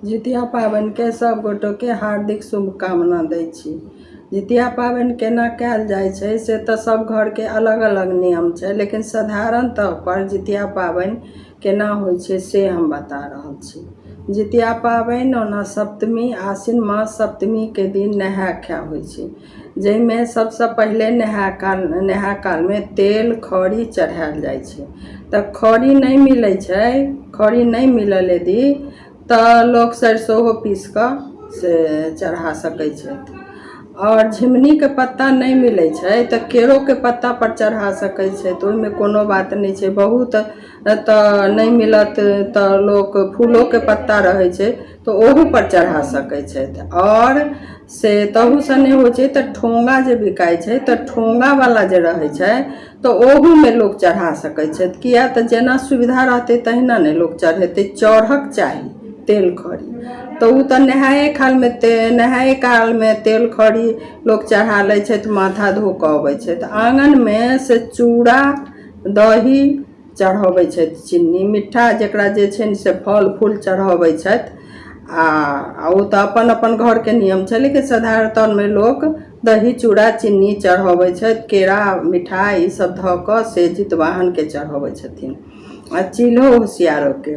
जितिया पाबनिके सभ गोटेके हार्दिक शुभकामना दै छी। जितिया पाबनि केना कयल जाइ छै से तऽ सभ घरके अलग अलग नियम छै, लेकिन साधारण तौरपर जितिया पाबनि केना होइ छै से हम बता रहल छी। जितिया पाबनि ओना सप्तमी, आसिन मास सप्तमीके दिन नहाय खाय होइ छै, जाहिमे सभसँ पहिले नहाय कालमे तेल खरी चढ़ायल जाइ छै। तऽ खरी नहि मिलै छै, खरी नहि मिलल यदि तऽ लोक सरिसोहो पीस कऽ से चढ़ा सकै छथि। आओर झिङ्गुनीके पत्ता नहि मिलै छै तऽ केरोके पत्तापर चढ़ा सकै छै, तऽ ओहिमे कोनो बात नहि छै। बहुत तऽ नहि मिलत तऽ लोक फूलोके पत्ता रहै छै तऽ ओहूपर चढ़ा सकै छथि। आओर से तहूसँ नहि होइ छै तऽ ठोङ्गा जे बिकाइ छै, तऽ ठोङ्गावला जे रहै छै तऽ ओहूमे लोक चढ़ा सकै छथि। किए तऽ जेना सुविधा रहतै तहिना ने लोक चढ़ेतै। चढ़क चाही तेल खरी तऽ ओ तऽ नहाए कालमे तेल खरी लोक चढ़ा लै छथि, माथा धो कऽ अबै छथि आङ्गनमे, से चूड़ा दही चढ़बै छथि, चिन्नी मिठ्ठा जकरा जे छनि से फल फूल चढ़बै छथि। आ ओ तऽ अपन अपन घरके नियम छै, लेकिन साधारणतमे लोक दही चूड़ा चिन्नी चढ़बै छथि, केरा मिठाइ ईसभ धऽ कऽ से जितवाहनके चढ़बै छथिन आ चील्हो होशियारोके।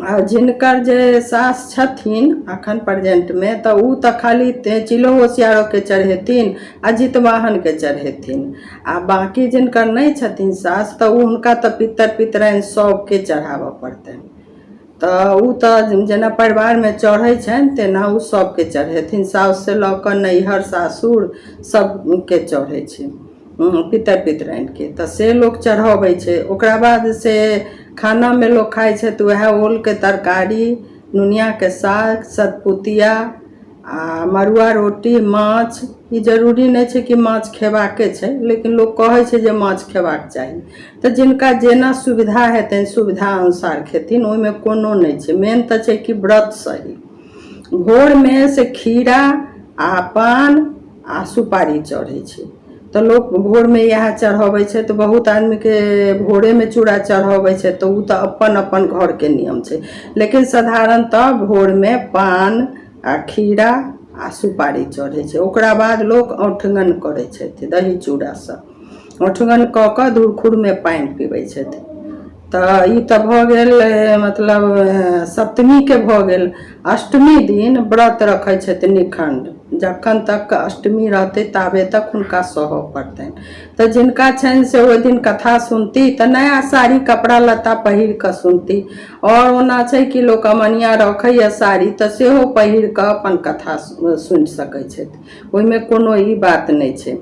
आ जिनकर जे सास छथिन अखन प्रेजेंटमे, तऽ ओ तऽ खाली चिल्हो होशियारोके चढ़ेथिन आ जितवाहनके चढ़ेथिन। आ बाँकी जिनकर नहि छथिन सास, तऽ ओ हुनका तऽ पितर पितराइन सभके चढ़ाबऽ पड़तनि। तऽ ओ तऽ जेना परिवारमे चढ़ै छनि तेना ओ सभके चढ़ेथिन। साउससँ लऽ कऽ नैहर सासुर सभके चढ़ै छै पितर पितराइनके, तऽ से लोक चढ़बै छै। ओकरा बाद से खानामे लोक खाइ छै तऽ उएह ओलके तरकारी, नुनियाके साग, सतपुतिया आ मड़ुआ रोटी, माछ। ई जरूरी नहि छै कि माछ खेबाके छै, लेकिन लोक कहै छै जे माछ खेबाक चाही। तऽ जिनका जेना सुविधा हेतनि सुविधा अनुसार खेथिन, ओहिमे कोनो नहि छै। मेन तऽ छै कि व्रत सही। भोरमे से खीरा आ पान आ सुपारी चढ़ै छै, तऽ लोक भोरमे इएह चढ़बै छै। तऽ बहुत आदमीके भोरेमे चूड़ा चढ़बै छै, तऽ ओ तऽ अपन अपन घरके नियम छै, लेकिन साधारणतः भोरमे पान आ खीरा आ सुपारी चढ़ै छै। ओकरा बाद लोक औठगन करै छथि, दही चूड़ासँ औठगन कऽ कऽ धुरखुरमे पानि पीबै छथि। तऽ ई तऽ भऽ गेल, मतलब सप्तमीके भऽ गेल। अष्टमी दिन व्रत रखै छथि निखण्ड। जखन तक अष्टमी रहतै ताबे तक हुनका सहऽ पड़तनि। तऽ जिनका छनि से ओहि दिन कथा सुनती तऽ नया साड़ी कपड़ा लत्ता पहिर कऽ सुनती। आओर ओना छै कि लोक अमनिया रखैए साड़ी तऽ सेहो पहिर कऽ अपन कथा सुनि सकै छथि, ओहिमे कोनो ई बात नहि छै।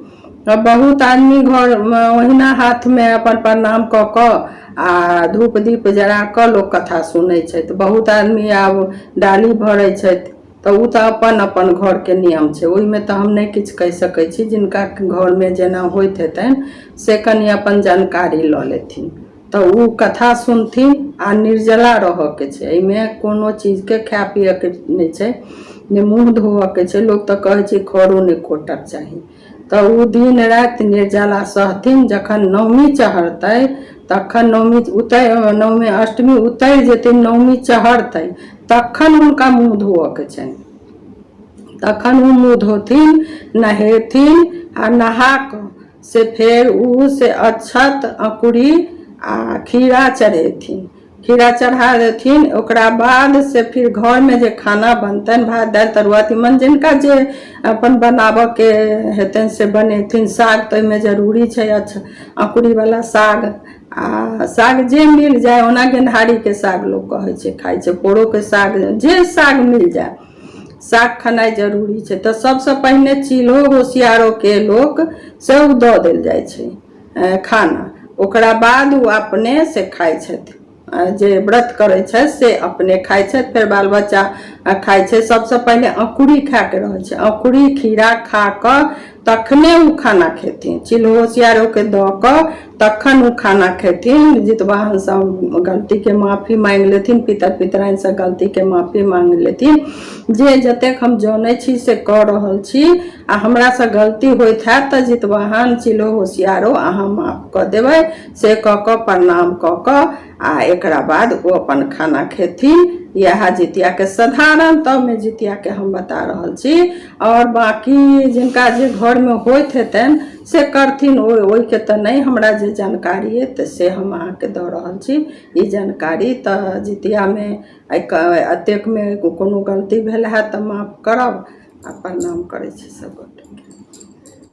बहुत आदमी घरमे ओहिना हाथमे अपन प्रणाम कऽ कऽ आ धूप दीप जरा कऽ लोक कथा सुनै छथि। बहुत आदमी आब डाली भरै छथि, तऽ ओ तऽ अपन अपन घरके नियम छै, ओहिमे तऽ हम नहि किछु कहि सकै छी। जिनका घरमे जेना होइत हेतनि से कनि अपन जानकारी लऽ लेथिन तऽ ओ कथा सुनथिन। आ निर्जला रहऽके छै, एहिमे कोनो चीजके खाय पियऽके नहि छै, ने मुँह धोअके छै। लोक तऽ कहै छै खरो नहि खोटक चाही। तऽ ओ दिन राति निर्जला सहथिन। जखन नवमी चढ़तै तखन नवमी उतरि, नवमी अष्टमी उतरि जेतै, नवमी चढ़तै तखन हुनका मुँह धोअके छनि। तखन ओ मुँह धोथिन, नहेथिन आ नहा कऽ से फेर ओ से अक्षत अँकुरी आ खीरा चढ़ेथिन। खीरा चढ़ा देथिन, ओकरा बाद से फिर घरमे जे खाना बनतनि, भात दालि तरुआ तीमन, जिनका जे अपन बनाबऽके हेतनि से बनेथिन। साग तऽ ओहिमे जरूरी छै, अच्छा अँकुरीवला साग आ साग जे मिल जाय। ओना गेन्हारीके साग लोक कहै छै खाइ छै, पोरोके साग, जे साग मिल जाय, साग खेनाइ जरूरी छै। तऽ सभसँ पहिने चील्हो होशियारोके लोक सेहो दऽ देल जाइ छै खाना, ओकरा बाद ओ अपने से खाइ छथि। जे व्रत करै छथि से अपने खाइ छथि, फेर बाल बच्चा खाइ छै। सभसँ पहिले अँकुरी खायके रहै छै। अँकुरी खीरा खा कऽ तखने ओ खाना खेथिन। चिल्हो होशियारोके दऽ कऽ तखन ओ खाना खेथिन। जितवाहनसँ गलतीके माफी माँगि लेथिन, पितर पितराइनसँ गलतीके माफी माँगि लेथिन जे जतेक हम जनै छी से कऽ रहल छी आ हमरासँ गलती होइत हैत तऽ जितवाहन चिल्हो होशियारो अहाँ माफ कऽ देबै। से कऽ कऽ प्रणाम कऽ कऽ आ एकरा बाद ओ अपन खाना खेथिन। इएह जितियाके साधारण तौरमे जितियाके हम बता रहल छी। आओर बाँकी जिनका जे घरमे होइत हेतनि से करथिन, ओहिके तऽ नहि हमरा जे जानकारी अइ तऽ से हम अहाँके दऽ रहल छी ई जानकारी। तऽ जितियामे एतेकमे कोनो गलती भेल हैत तऽ माफ करब आ प्रणाम करै छी सभगोटेके।